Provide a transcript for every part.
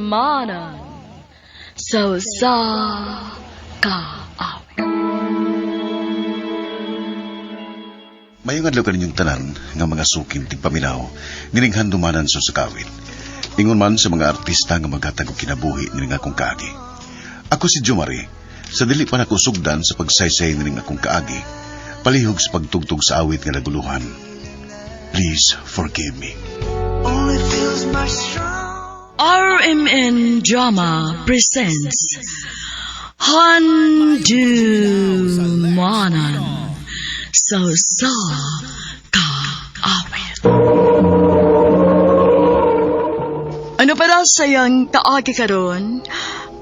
Handumanan sa usa ka awit. Mayong adlaw kaninyong tanan nga mga suking tigpaminaw nining handumanan sa sakawit. Ingon man sa mga artista nga maghatag og kinabuhi nining akong kaagi. Ako si Jomari, sa dili pa nako sugdan sa pagsaysay nining akong kaagi, palihog sa pagtugtog sa awit nga naguluhan. Please forgive me. RMN Drama presents Handumanan sa usa ka awit. Ano para sa iyang kaagi karon?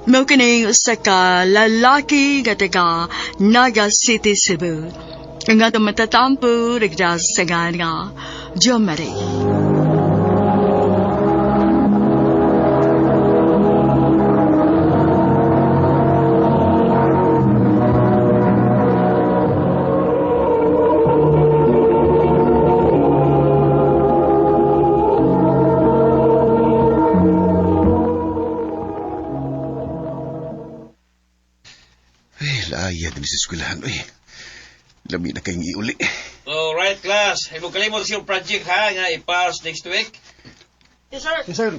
Mao kining usa ka lalaki nga taga Naga City, Cebu. Ang atong matatampo rigda sa ngalan nga Jomari. Ay, laaya din sa eskwelahan. Uy, lami na kayong iuli. All right, class. Ay mo kalimot sa iyong project ha nga i-pass next week. Yes, sir. Yes, sir.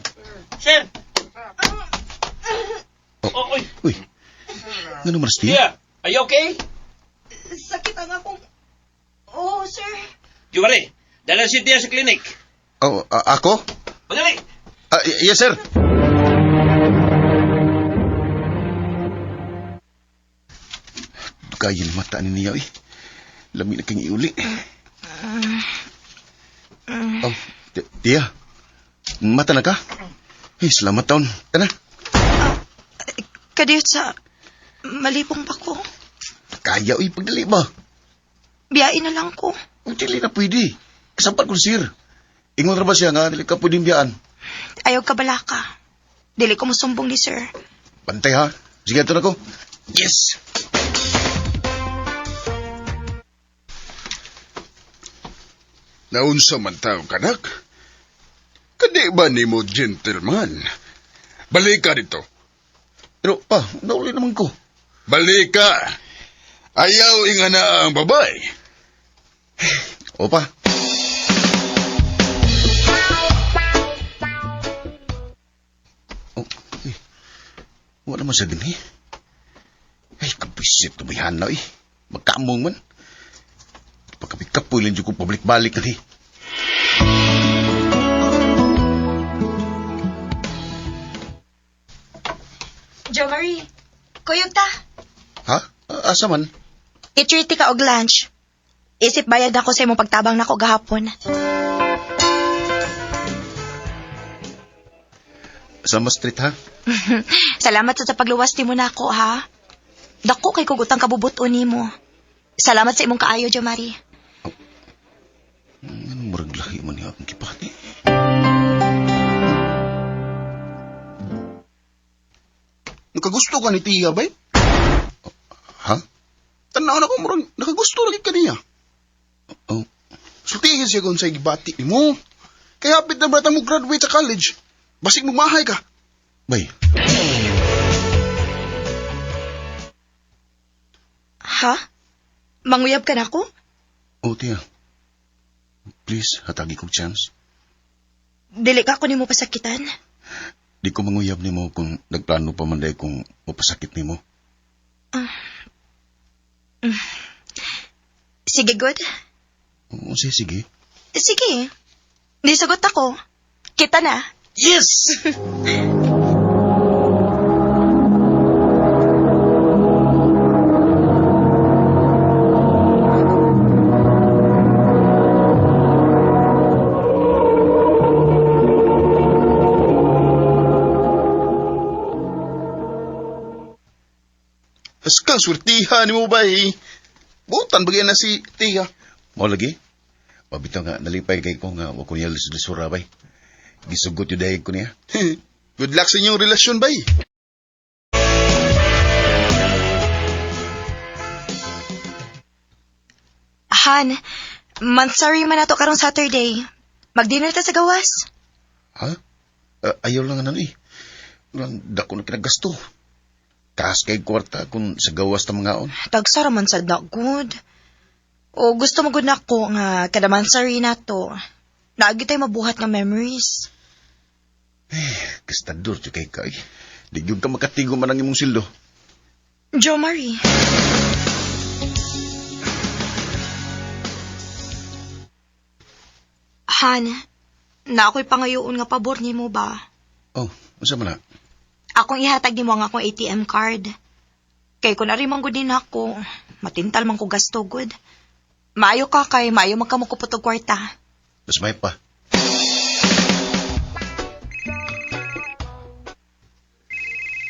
Sir. Oh. Oh, oy. Uy, ano man Steve? Yeah. Are you okay? Sakit ang akong... Oh, sir. Jumari, dala si Tia sa clinic. Oh, ako? Madali. Yes, sir. Kaya ni mata ni niya, eh. Lami na kayong iuli. Oh, Tia. Mata na ka? Eh, salamat taon. Tana. Kadiyot sa... Malipong pa ko. Kaya, uy, pagdali ba? Biyain na lang ko. Oh, dili na pwede. Kasampan ko, sir. Ingon ra ba siya nga, dili ka pwedeng biyaan. Ayaw ka balaka. Dili ko musumbong ni sir. Bantay ha. Sige, ito na ko. Yes! Naunsa man tao kanak? Kadi ba nimo gentleman? Balik ka dito. Pero, pa, nauli naman ko. Balik ka. Ayaw inga na ang babae. Opa. Oh, eh. Wala naman sa dinhi. Ay, kabisit tumihan na eh. Magkamong man. Pagkapikapoy lang dyan ko pabalik-balik na eh. Jo Marie, kuyog ta. Ha? Asa man? I-treat ka og lunch. Isip bayad ako sa imong pagtabang nako gahapon. Sa Street ha? Salamat sa pagluwas nimo nako ha. Dako kay kog utang kabubuton nimo. Salamat sa imong kaayo, Jo Marie. Anong murag lahi man niya akong kipati? Nakagusto ka ni Tia, bay? Ha? Tanaw na ko, murag, nakagusto lagi ka niya. Oh, Sultihin siya kung sa'y gibati nimo. Kaya hapit na brata mo graduate sa college. Basig magmahay ka. bay. Ha? Manguyab ka nako? Oh, Tia. Please, hatagi kong chance. Dili ka ako nimo pasakitan. Di ko manguyab nimo kung nagplano pa man dahil kung mapasakit nimo. Sige, good. Oo, sige, sige. Sige. Nisagot ako. Kita na. Yes! Aska, swertihan nimo bay. Butan bagay na si Tia. Mao lagi. Pabitaw nga, nalipay kay ko nga, wa ko niya lisura bay. Gisugot yung dahig ko niya. Good luck sa inyong relasyon, bay. Han, monthsary man ato karong Saturday. Mag-dinner ta sa gawas. Ha? Ayaw lang ano eh. Dako na kinagasto. Taas kay kwarta kung sa gawas ta mga on. Tagsa raman sad na good. O gusto mo gud nako nga kada mansari na to. Naagi tayo mabuhat nga memories. Gastador jud kay kay. Di gyud ka makatigo man ang imong sildo. Jo Marie. Han, na ako'y pangayoon nga pabor nimo ba? Oh, unsa man na? Akong ihatag nimo ang akong ATM card. Kay kun ari man gud din ako, matintal man ko gasto gud. Maayo ka kay maayo man ka mokupot og kwarta. Mas may pa.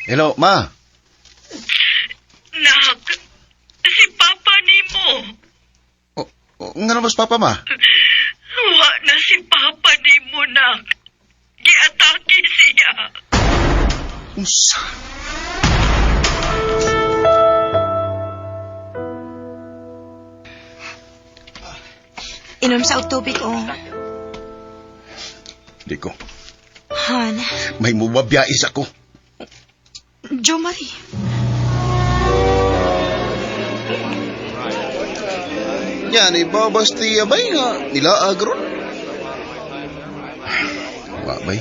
Hello, ma. Nak, si Papa nimo. Oh, oh, nga naman papa, ma? Wa na si Papa nimo, nak. Giatake siya. Unsa? Inom sa og tubig oh. Di ko. Han, May mubabiyais ako. Jo Marie. Yan, ibabas ti abay nga nilaag ron. Wa, bay.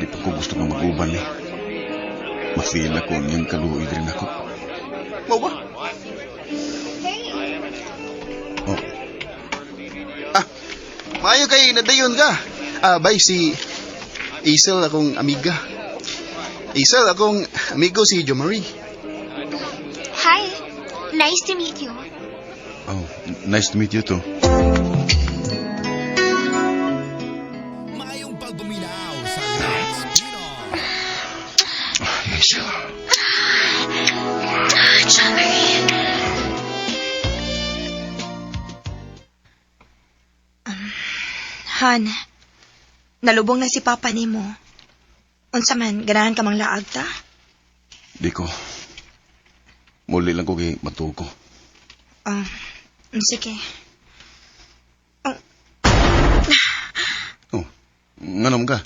Di pa ko gusto nga mag-uban eh. Ma-feel ako niyang kaluoy rin ako. Mao ba? Oh, Ah, maayo kay nadayon ka. Ah, bay, si Isel akong amiga. Isel akong amigo si Jo Marie. Hi. Nice to meet you. Oh, nice to meet you too. Maayong pagpaminaw sa Let's Pinoy. Hazel. Jo Marie. Han, nalubong na si Papa nimo. Unsa man, ganahan ka mang laag ta? Di ko. Muli lang ko kay matuo ko. Ah, sige. Oh, nganom ka?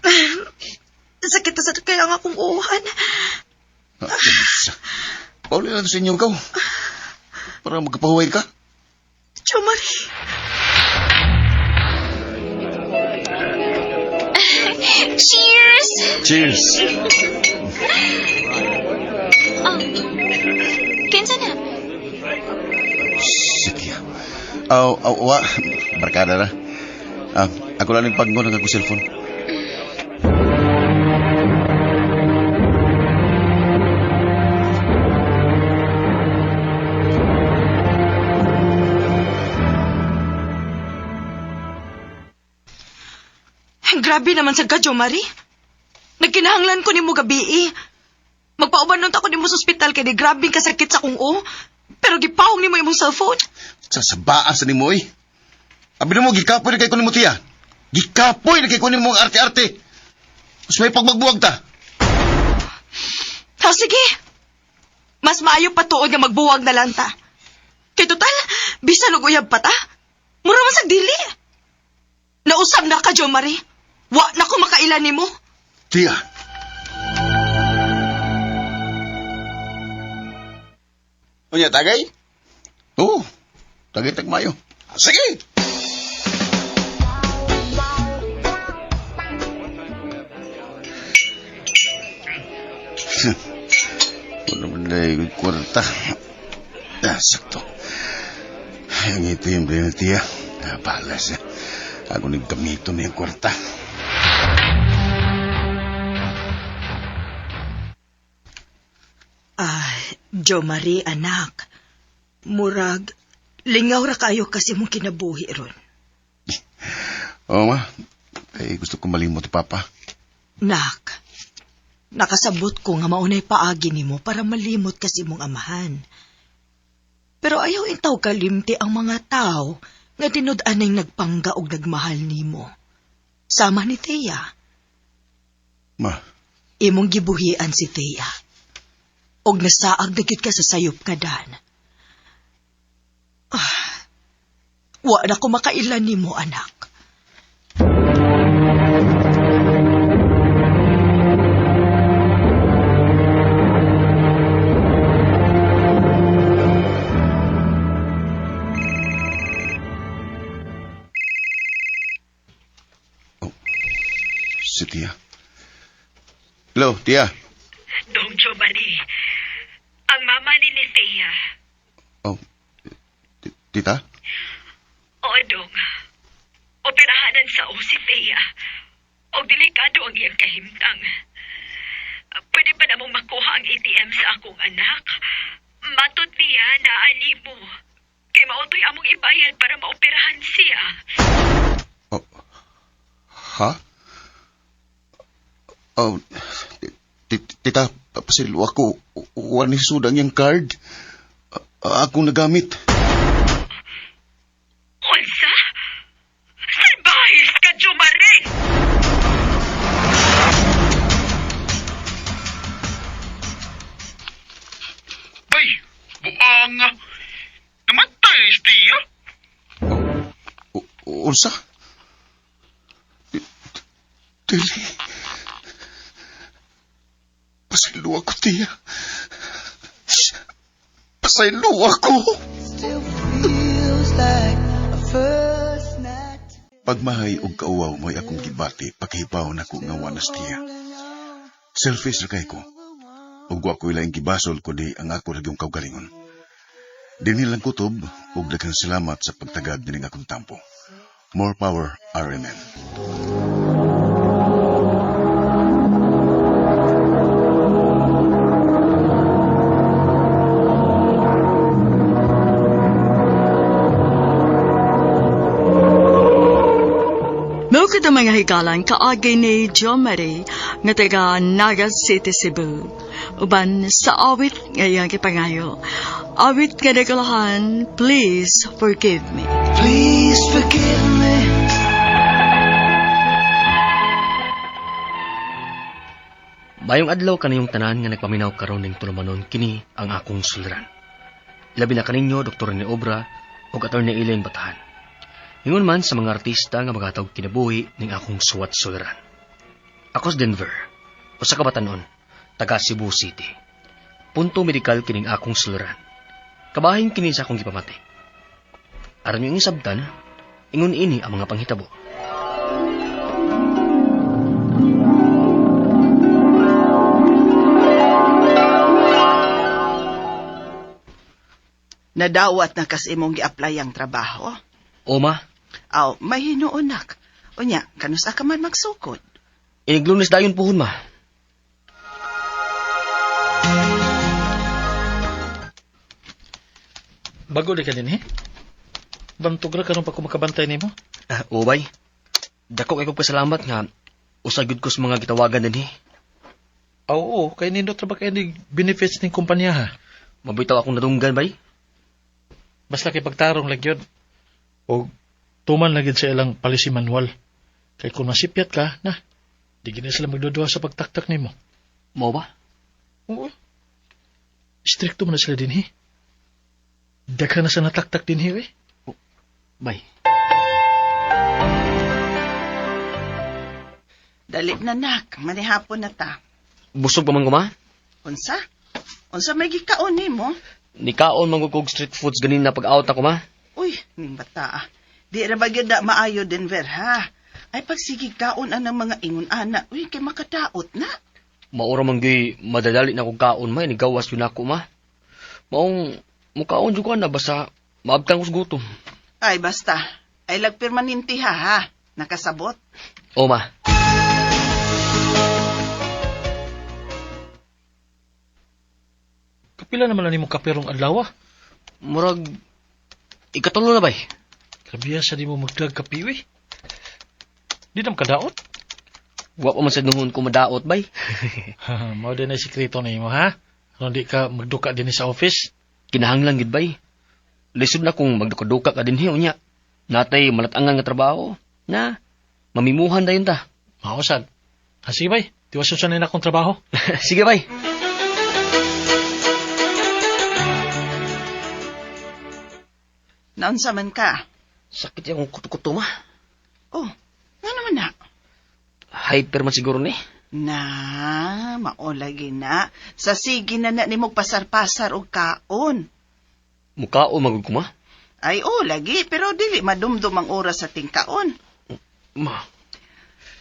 Sakit na sa kaya nga akong uhan. Ah, unsa? Pauli lang sa inyo ikaw. Para magkapahuway ka. Jo Marie. Cheers! Cheers! Oh. Kinsa na? Sige. Oh, oh, wa. Barkada na. Ah, ako lang yung pagngol ng akong cellphone. Grabe naman sa ka, Jo Marie. Nagkinahanglan ko nimo gabi. Magpauban nun ta ko nimo sa ospital kay di grabe kasakit sa kong o. Pero gipahong nimo imong cellphone. Sa sabaan sa nimo eh. Abi mo, gikapoy na kay kunin mo tiya. Gikapoy na kay kunin mo ang arte-arte. Mas may pagmagbuwag ta. Ha, sige. Mas maayo pa tuod nga magbuwag na lang ta. Kay total, bisan og uyab pa ta. Mura man sa dili. Nausab na ka, Jo Marie. Wa na ko makaila nimo. Tiya. Unya, tagay? Oo. Tagay tagmayo. Sige! Wala man na yung kwarta. Ah, sakto. Ay, ang ito yung brain tiya. Ah, bahala siya. Ako nagkamito na yung kwarta. Ay, Jo Marie, anak. Murag, lingaw ra kayo kasi mong kinabuhi ron. Oo, ma. Eh, gusto ko malimot ni Papa. Nak, nakasabot ko nga maunay paagi nimo para malimot kasi mong amahan. Pero ayaw intaw kalimti ang mga tao nga tinud-anay nagpangga og nagmahal nimo. Sama ni Thea. Ma, Imong gibuhian si Thea. Og nasaag na gyud ka sa sayop nga dan. Ah, wa na ko makailan nimo, anak. Hello, tiya. Dong Giovanni, ang mama ni Thea. Oh, tita? Oo, Dong. Operahanan sa o si Thea. O delikado ang iyang kahimtang. Pwede ba namong makuha ang ATM sa akong anak? Matod niya na ani mo. Kay mautoy among ibayad para maoperahan siya. Oh, ha? Oh, tita, pasilo ako. Wala ni sudang yung card. Akong nagamit. Unsa? Salbahis ka, Jumaring! Ay, buang. Namatay siya. Unsa? Dili. Pasaylo ako, tiya. Pasaylo ako. Pagmahay og kauwaw mo'y akong gibati, pakihipaw na ko nga wanas tiya. Selfish ra kay ko. Ug wa ko'y laing gibasol kundi ang ako ra gyung kaugalingon. Dinhi lang kutob ug daghang salamat sa pagtagad nining akong tampo. More power, RMN. Mao kita mga higalan kaagi ni Jo Marie nga taga Naga City, Cebu. Uban sa awit nga iyang gipangayo. Awit nga nagalahan, please forgive me. Please forgive me. Mayong adlaw kaniyong tanan nga nagpaminaw karon ning tulumanon kini ang akong suliran. Labi na kaninyo Dr. Rene Obra ug Attorney Elaine Batahan. Ingon man sa mga artista nga magatawg kinabuhi ning akong suwat suliran. Ako sa Denver, usa ka batanon, taga Cebu City. Punto medikal kining akong suliran. Kabahin kini sa akong gipamati. Aron yung isabtan, ingon ini ang mga panghitabo. Nadawat na kas imong gi-apply ang trabaho. Oma, Aw, may hinuonak. Unya, kanusa ka man magsukod. Iniglunes dayon puhon ma. Bago di ka din, eh? Bantog ra karon pa ko makabantay nimo. Ah, ubay. Dako kay kog pasalamat nga usa gyud ko sa mga gitawagan dinhi. Ah, oo, kay nindot ra ba kay ni benefits ning kumpanya ha? Mabitaw akong nadunggan bay. Basta kay pagtarong lang yun. O tuman lang gyud sa ilang policy manual. Kay kung masipyat ka, na, di gina sila magduduha sa pagtaktak nimo. Mao ba? Oo. Stricto man na sila dinhi. Daghan na sa nataktak dinhi, eh. Bay. Dali na nak, manihapon na ta. Busog pa man ko ma. Unsa? Unsa may gikaon nimo? Nikaon man ko og street foods ganin na pag-out ako ma. Uy, ning bata ah. Di ra ba gyud na maayo Denver ha? Ay pagsige kaon ang mga ingon ana, uy kay makadaot na. Maura man gyud madadali na kog kaon ma, nigawas yun ako ma. Maong mukaon jud ko na basta maabtang ko sa gutom. Ay basta, ay lagpermanente ha ha. Nakasabot. O ma. Kapila naman lang nimo kaperong adlaw, ah. Murag ikatulo na bay. Grabe sa di mo magdag kape, eh. Di na makadaot. Wa pa man sa nuhon ko madaot bay. Mao din ay sikreto nimo, ha? Aron di ka magduka dinhi sa office. Kinahanglan gid bay. Lisod na kung magduka-duka ka dinhi unya. Natay malatangan nga trabaho na mamimuhan dayon ta. Mao sad. Ha, sige bay, tiwason sa na akong trabaho. Sige bay. Naunsa man ka? Sakit yung kuto-kuto ma. Oh, nga naman na. Hyper man siguro ni. Na, mao lagi na. Sa sige na na nimo pasar-pasar og kaon. Mukao magud ko ma. Ay, oh, lagi, pero dili madumdum ang oras sa tingkaon. Ma.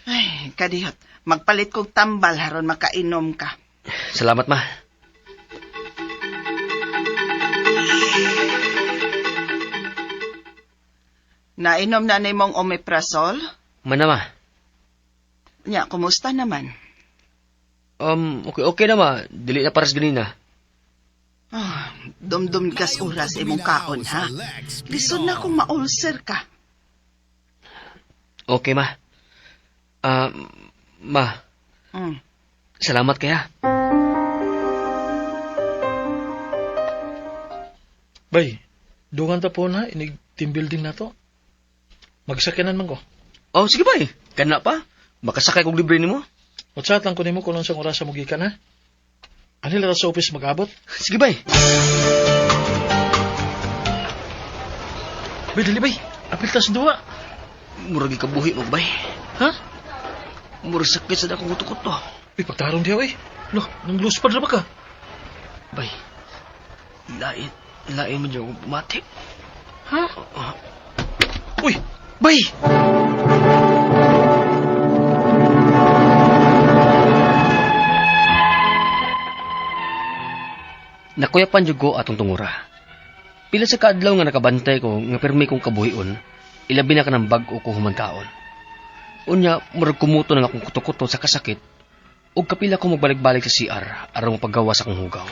Ay, kadihot. Magpalit kog tambal haron makainom ka. Salamat, ma. Nainom na nimong omeprazole? Mana, ma. Nya, kumusta naman? Okay, okay na, ma. Dili na paras ganina. Ah, dumdum kas oras imong kaon, ha? Lisod na kung ma-ulcer ka. Okay, ma. Ah, ma. Salamat kaya. Bay, dungan ta po na, inig team building na to. Magsakyanan man ko. Oh, sige bay. Kana pa. Makasakay kog libre nimo. WhatsApp lang ko nimo kung unsang oras mo gikan ha. Ani lang sa office mag-abot? Sige bay. Bay, dali bay. Apil tas duwa. Murag ikabuhi mo bay. Ha? Murag sakit sa akong kuto-kuto. Uy, pagtarong diha eh. Lo, nang luspad na ba ka? Bay. Lain, lain mo dyan akong pumati. Ha? Uy, bay! Nakuyapan jud ko atong tungura. Pila sa kaadlaw nga nakabantay ko nga pirmi kong kabuhion, ilabi na ka ng bag-o ko humankaon. Unya, murag kumuto na akong kuto-kuto sa kasakit, ug kapila ko magbalik-balik sa CR aron mapagawa sa akong hugaw.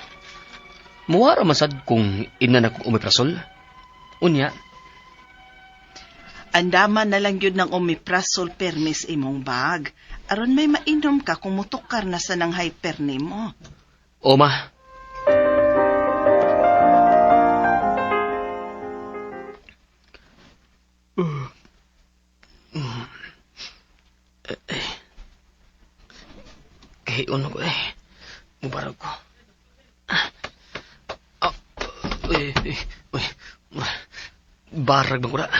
Muwara man sad kung ina na kong omeprazole. Unya, Andaman na lang yun ng omeprazole permis imong bag. Aron may mainom ka kung mutukar na sa nang hyper nimo. O ma. Kahiyon ko eh. Mubarag ko. Uy, uy, uy. Barag ba ko na?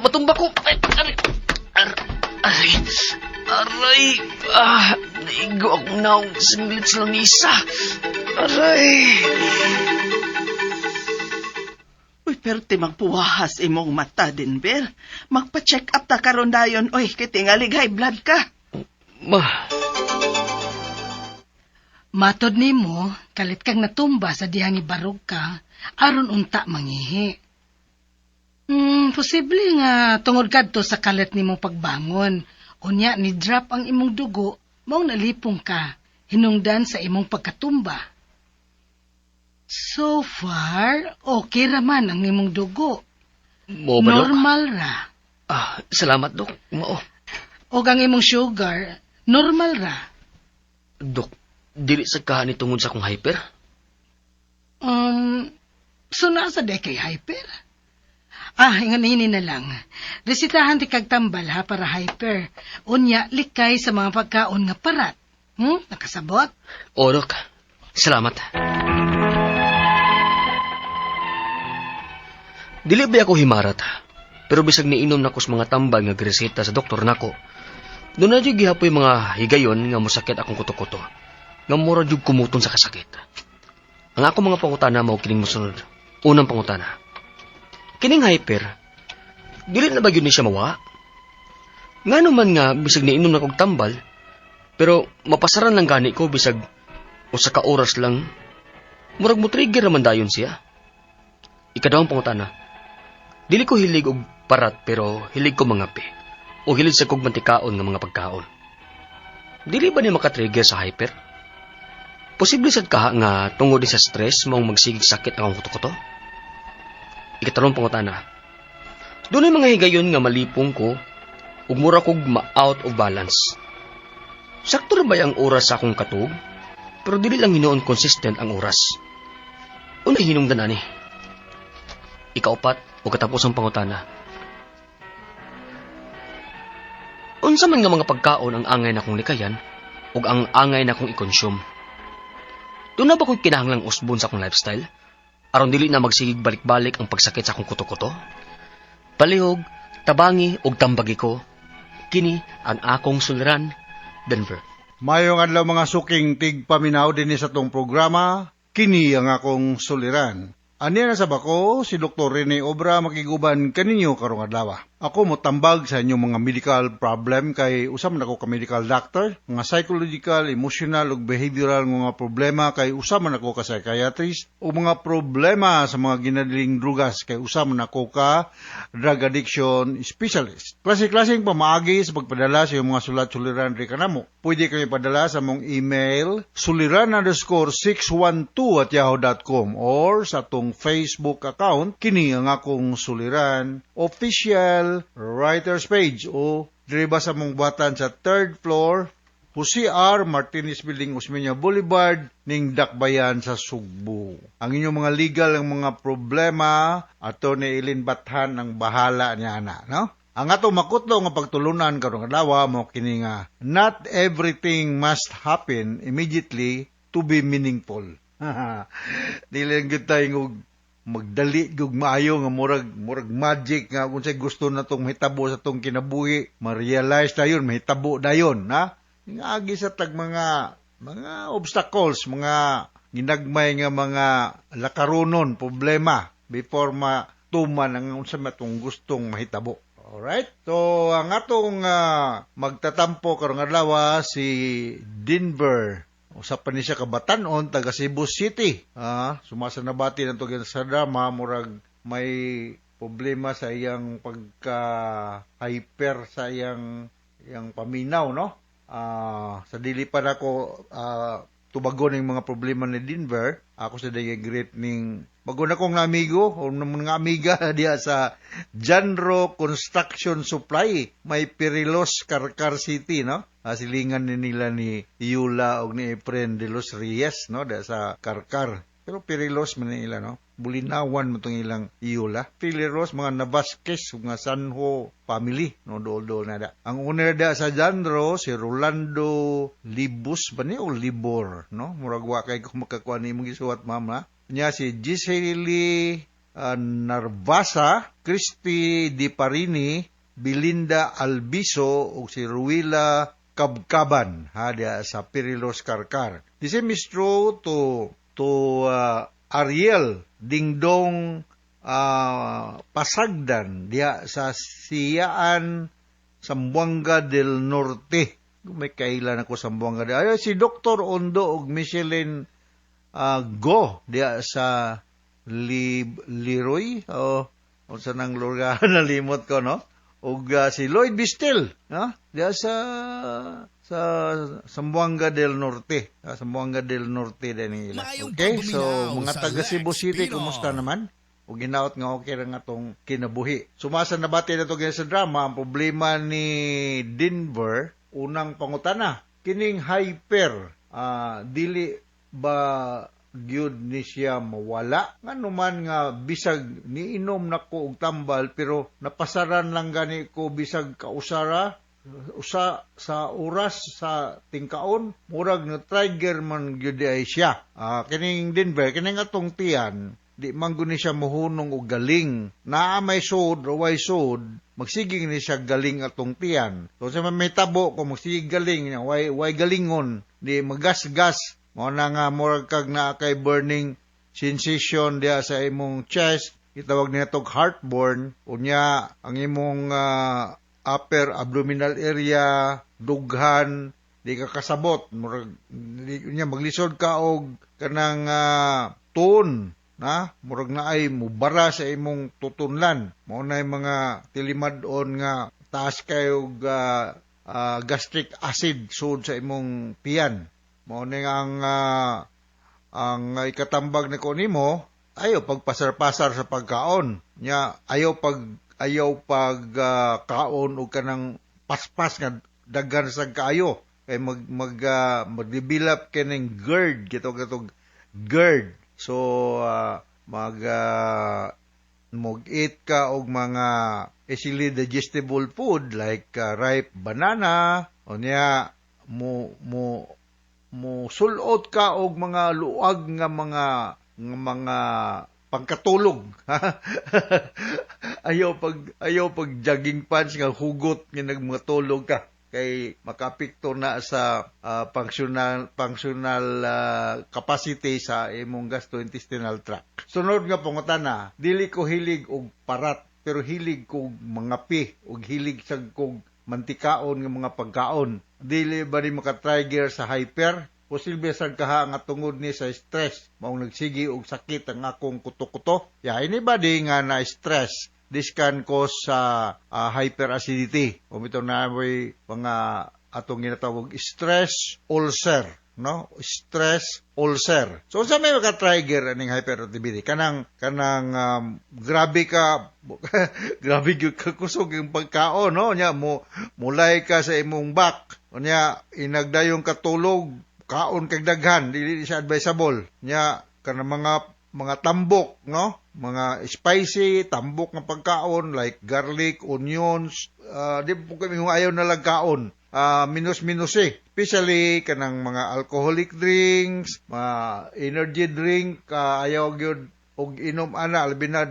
Matumba ko. Ay, aray, aray, aray. Ah, naigo akong naong singlit sa lamisa. Aray. Uy, pero ti magpuwahas imong mata, Denver. Magpa-check up ta karon dayon. Uy, kay tingalig high blood ka. Ma. Matod nimo, kalit kang natumba sa dihang ibarog ka, aron unta mangihi. Posible nga tungod kadto sa kalit nimong pagbangon. Unya ni drop ang imong dugo, maong nalipong ka, hinungdan sa imong pagkatumba. So far, okay ra man ang imong dugo. Mo ba, Dok? Normal ra. Ah, salamat, Dok. Mao. Og ang imong sugar, normal ra. Dok, dili sa kahani tungod sa akong hyper? So nasa de kay hyper? Ah, inganini na lang. Resitahan ti kag tambal ha para hyper. Unya, likay sa mga pagkaon nga parat. Nakasabot? O, Dok. Salamat. Dili ba ako himarat? Pero bisag niinom nako sa mga tambal nga greseta sa doktor nako. Doon na jud gihapoy mga higayon nga mosakit akong kuto-kuto. Nga mura jud kumuton sa kasakit. Ang ako mga pangutana mao kining mosunod. Unang pangutana. Kining hyper, dili na ba gyud ni siya mawa? Ngano man nga bisag niinom na kog tambal, pero mapasaran lang gani ko bisag usa ka oras lang, murag mo trigger naman dayon siya. Ikaduhang pangutana. Dili ko hilig og parat pero hilig ko mangape o hilig sa kog mantikaon nga mga pagkaon. Dili ba ni makatrigger sa hyper? Posible sad kaha nga tungod ni sa stress maong magsigig sakit ang akong kuto-kuto? Ikatalong pangutana. Dunay mga higayon nga malipong ko ug mura kog ma-out of balance. Sakto ra ba ang oras sa akong katug? Pero dili lang hinuon consistent ang oras. Unay hinungdan ani. Ikaupat o katapos ang pangutana. Unsa man nga mga pagkaon ang angay na kong likayan ug ang angay na kong i-consume? Doon na ba ko'y kinahanglang usbon sa akong lifestyle? Aron dili na magsigig balik-balik ang pagsakit sa akong kuto-kuto? Palihog, tabangi ug tambagi ko. Kini ang akong suliran, Denver. Mayong adlaw mga suking tigpaminaw dinhi sa tong programa, kini ang akong suliran. Aniya na sa bako, si Dr. Rene Obra makiguban kaninyo karong adlaw. Ako motambag sa inyong mga medical problem kay usa man ako ka medical doctor, mga psychological, emotional ug behavioral nga mga problema kay usa man ako ka psychiatrist, ug mga problema sa mga ginadiling drugas kay usa man ako ka drug addiction specialist. Klase-klaseng pamaagi sa pagpadala sa iyong mga sulat-suliran diri kanamo. Pwede kayo padala sa among email suliran_612@yahoo.com or sa atong Facebook account, kini ang akong Suliran Official Writers Page, o diri ba sa among buhatan sa third floor, Jose R. Martinez Building, Osmeña Boulevard, ning Dakbayan sa Sugbo. Ang inyong mga legal ang mga problema, Attorney Eileen Bathan ang bahala niya ana, no? Ang ato makutlo nga pagtulunan karong adlaw mo kini nga not everything must happen immediately to be meaningful. Dili lang gyud tayo magdali gug maayo nga murag magic nga kung say gusto na tong mahitabo sa tong kinabuhi, ma-realize dayon, mahitabo dayon, ha? Agi sa tag mga obstacles, mga ginagmay nga mga lakaronon, problema before matuman ang unsa man atong gustong mahitabo. Alright? So, ang atong magtatampo karong adlaw si Denver. Usa pa ni siya ka batan-on, taga Cebu City. Sumasa nabati na to sa drama, murag may problema sa iyang pagka-hyper sa iyang paminaw, no? Sa dili pa nako tubagon ning mga problema ni Denver, ako sa dayang greet ning bago na kong amigo o mga amiga diya sa Janro Construction Supply, may Perilos, Carcar City, no? Silingan ni nila ni Yula og ni Efren de los Reyes, no, diya sa Carcar. Pero Perilos man nila, no? Bulinawan mo tong ilang Yula. Perilos, mga Navasquez, mga Sanho family, no, dool-dool na da. Ang owner da sa Janro, si Rolando Libus ba ni o Libor, no? Murag wa kay kung makakuha ni imong gisuwat, ma'am, ha? Nya si Giseli Narvasa, Christy Di Parini, Belinda Albiso ug si Ruila Kabkaban, ha, diya sa Perilos Carcar. The same is true to Ariel Dingdong Pasagdan diya sa Siyaan, Zamboanga del Norte. May kailan ako sa Zamboanga del. Ay, si Dr. Ondo ug Michelin Go diya sa Leroy o unsa nang lugar, nalimot ko, no? Ug si Lloyd Bistel, no, diya sa Zamboanga del Norte, Zamboanga del Norte din nila. Okay, so mga taga Cebu City, kumusta naman? Ug ginaot nga okay ra nga tong kinabuhi. Sumasa nabati na to sa drama ang problema ni Denver. Unang pangutana, kining hyper, dili ba gyud ni siya mawala? Ngano man nga bisag niinom nako og tambal pero napasaran lang gani ko bisag kausara usa sa oras sa tingkaon, murag na trigger man gyud ay siya. Kining Denver, kining atong tiyan, di man gud ni siya mohunong og galing. Naa may sod o way sod, magsiging ni siya galing atong tiyan. So sa may tabo kung magsiging galing, way galingon, di magasgas. Mao na nga murag kag naa kay burning sensation diha sa imong chest, gitawag niya tog heartburn. Unya ang imong upper abdominal area dughan, di ka kasabot, murag di, unya maglisod ka og kanang tone na murag na ay mubara sa imong tutunlan. Mao na mga tilimad-on nga taas kayo og gastric acid sud sa imong tiyan. Mao ni ang ikatambag nako nimo, ayo pagpasar-pasar sa pagkaon nya, ayaw pag kaon og kanang paspas nga daghan sa kaayo kay mag mag mag-develop kining GERD, gitawag GERD. So mag mag-eat ka og mga easily digestible food like ripe banana. Unya mo mo mo sulot ka og mga luag nga mga pangkatulog. Ayaw pag jogging pants nga hugot nga nagmatulog ka kay makapekto na sa functional functional capacity sa imong gastrointestinal tract. Sunod nga pangutana, dili ko hilig og parat. pero hilig kog mangape ug hilig sad kog mantikaon nga mga pagkaon. Dili ba ni maka-trigger sa hyper? Posible sad kaha nga tungod ni sa stress maong nagsigi og sakit ang akong kuto-kuto. Yeah, anybody nga na stress, this can cause sa hyperacidity. O ito na may mga atong ginatawag stress ulcer, no? Stress ulcer. So unsa may maka-trigger aning hyperactivity? Kanang grabe ka, grabe gyud ka kusog yung pagkaon, no? Nya mo mulay ka sa imong back. Unya inagdayong katulog, kaon kag daghan, dili siya advisable. Nya kanang mga tambok, no? Mga spicy, tambok nga pagkaon like garlic, onions, di po kami ayaw na lang kaon. Minus-minus eh. Especially kanang mga alcoholic drinks, mga energy drink, ayaw gyud og inom ana, labi na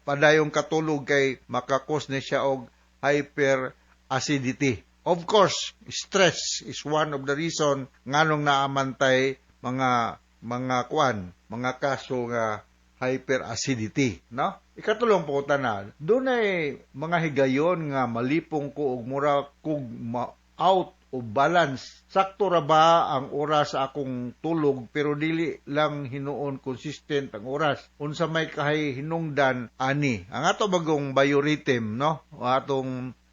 padayong katulog kay maka-cause ni siya og hyperacidity. Of course, stress is one of the reason nganong naamantay mga kuan, mga kaso nga hyperacidity, no? Ikatulong po na, dunay mga higayon nga malipong ko og mura kog out of balance. Sakto ra ba ang oras sa akong tulog pero dili lang hinuon consistent ang oras. Unsa may kahay hinungdan ani? Ang ato bagong biorhythm, no?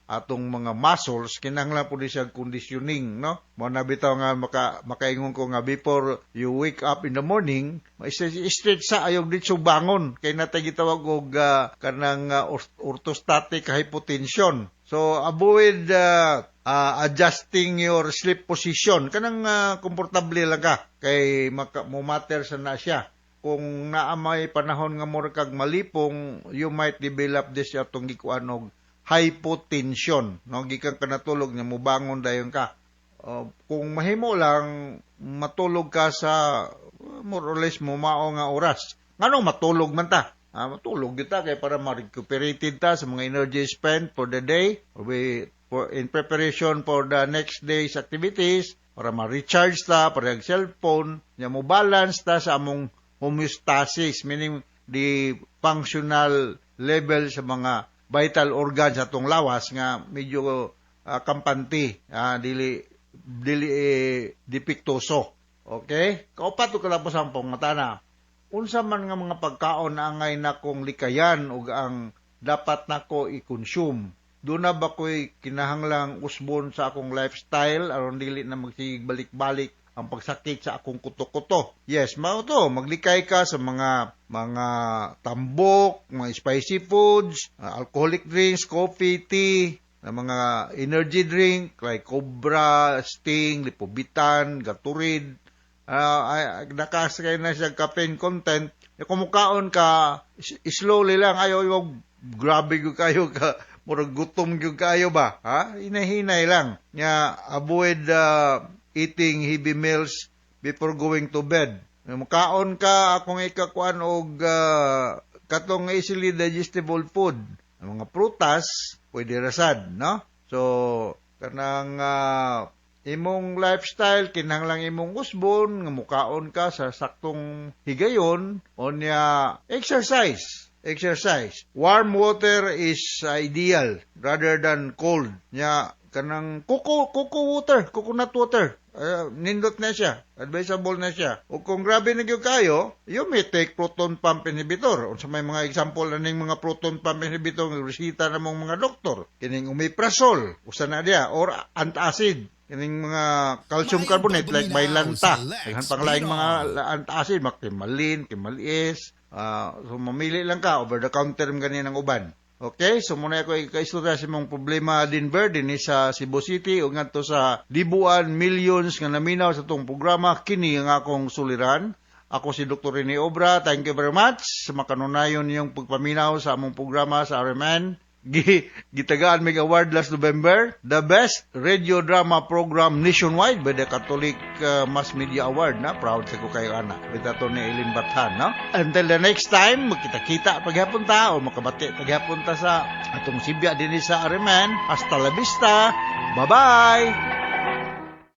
Atong mga muscles kinahanglan pud siya conditioning, no? Mo na bitaw nga makaingon ko nga before you wake up in the morning, straight sa ayaw ditso bangon kay natay gitawag og kanang orthostatic hypotension. So avoid adjusting your sleep position, kanang komportable lang ka kay maka, mo matter sa na siya. Kung naa may panahon nga mura kag malipong, you might develop this atong gikuan og hypotension, no? Gikan ka natulog nya mobangon dayon ka. Kung mahimo lang matulog ka sa more or less mo mao nga oras. Nganong matulog man ta? Matulog gyud ta kay para ma-recuperated ta sa mga energy spent for the day or we for in preparation for the next day's activities, para ma-recharge ta, para ang cellphone nya mo balance ta sa among homeostasis, meaning the functional level sa mga vital organs sa atong lawas nga medyo kampante, dili dili eh, depektuso. Okay? Kaupat ug kalapos ang pangutan, unsa man nga mga pagkaon na angay nakong likayan ug ang dapat nako i-consume? Duna ba ko'y kinahanglang usbon sa akong lifestyle aron dili na magsigig balik-balik ang pagsakit sa akong kuto-kuto? Yes, mao to, maglikay ka sa mga tambok, mga spicy foods, alcoholic drinks, coffee, tea, na mga energy drink like Cobra, Sting, Lipovitan, Gatorade, nakasakay na siya caffeine content. Kung mukaon ka, slowly lang, ayaw yung grabe gyud kayo ka, murag gutom gyud kayo ba? Ha? Hinahinay lang. Nya, avoid eating heavy meals before going to bed. Mukaon ka, akong ikakuan og katong easily digestible food. Ang mga prutas, pwede rasad, no? So, kanang imong lifestyle, kinahanglang imong usbon, nga mukaon ka sa saktong higayon, onya exercise. Exercise. Warm water is ideal rather than cold. Nya kanang coco water, coconut water. Nindot na siya. Advisable na siya. O kung grabe na gyud kayo, you may take proton pump inhibitor. Unsa may mga example aning mga proton pump inhibitor nga resita na mong mga doktor? Kining omeprazole, usa na diya, or antacid, kining mga calcium carbonate like Mylanta. Daghan pang laing mga antacid, Kimalin, Kimal-S. So mamili lang ka, over the counter man gani ng uban. Okay, so muna ako ikaistorya sa imong problema, Denver, dinhi sa Cebu City ug ngadto sa libuan millions nga naminaw sa atong programa, kini ang akong suliran. Ako si Dr. Rene Obra. Thank you very much sa makanunayon niyong pagpaminaw sa among programa sa RMN. Gitagaan mig award last November, the best radio drama program nationwide by the Catholic Mass Media Award na proud sa ko kayo ana. With ato ni Eileen Bathan, no? Until the next time, magkita-kita paghapon ta o makabati paghapon ta sa atong sibya dinhi sa RMN. Hasta la vista. Bye-bye.